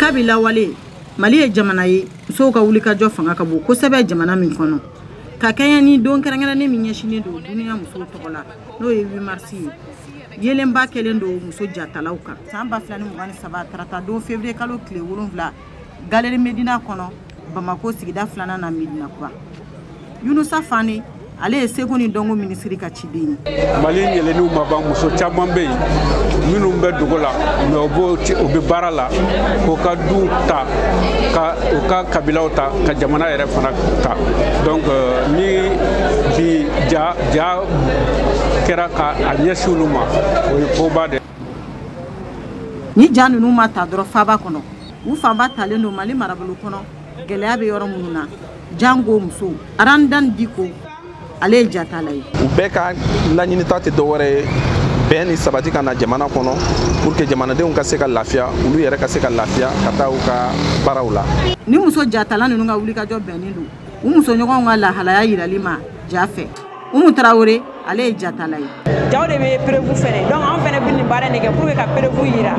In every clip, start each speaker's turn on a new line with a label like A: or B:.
A: Kabi lawale, Mali ye jamana ye musow ka wulikajɔ fanga ka bon kosɛbɛ jamana min kɔnɔ, ka kɛɲɛ ni don kɛrɛnkɛrɛnnen min ɲɛsinnen don duniya musow tɔgɔ la, n'o ye 8 mars ye. Yelenba kɛlen don muso jatalaw kan. San 2023, tarata don, février kalo tile 7, Galerie Medina kɔnɔ, Bamako sigida filanan na, Medina Kura, Yunusa Fane, ale ye seko ni dɔnko minisiri ka ciden ye.
B: Mali yɛlɛnniw ma ban. Muso caman bɛ yen minnu bɛ dogo la, mais u b'o u bɛ baara la k'u ka duw ta, ka u ka kabilaw ta, ka jamana yɛrɛ fana ta. Donc ni bi ja ja kɛra ka a ɲɛsin olu ma, o ye koba de.
A: Ni ja ninnu ma ta dɔrɔn faaba kɔnɔ, u fanba talen don Mali marabolo kɔnɔ, gɛlɛya bɛ yɔrɔ minnu na, jango musow. Arandan Diko, ale ye jatala ye.
C: U bɛɛ ka laɲinita tɛ dɔwɛrɛ ye, bɛn ni sabati ka na jamana kɔnɔ, pour que jamanadenw ka se ka lafiya, olu yɛrɛ ka se ka lafiya ka taa u ka baaraw la.
A: Ni muso jatala ninnu ka wulikajɔ bɛnnen don u musoɲɔgɔnw ka lahalaya yirali ma ja fɛ. Umu Tarawele, ale ye jatala ye.
D: Jaw de bɛ preuve fɛnɛ. Donc an fɛnɛ bɛ nin baara in de kɛ pour que ka preuve yira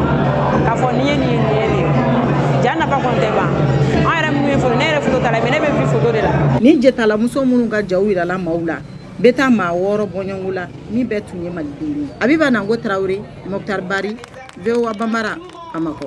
D: k'a fɔ nin ye nin ye, nin ye nin ye. Ja nafa kɔni tɛ ban. An yɛrɛ minnu ye photo, ne yɛrɛ photo ta la, mais ne bɛ vue photo de la.
A: Ni jatalamuso minnu ka jaw yirala maaw la, bɛ taa maa 6 bɔɲɔgɔnko la, min bɛɛ tun ye malidenw ye. Abiba Nango Tarawele, Mokhtar Bari, VOA Bambara, Bamakɔ.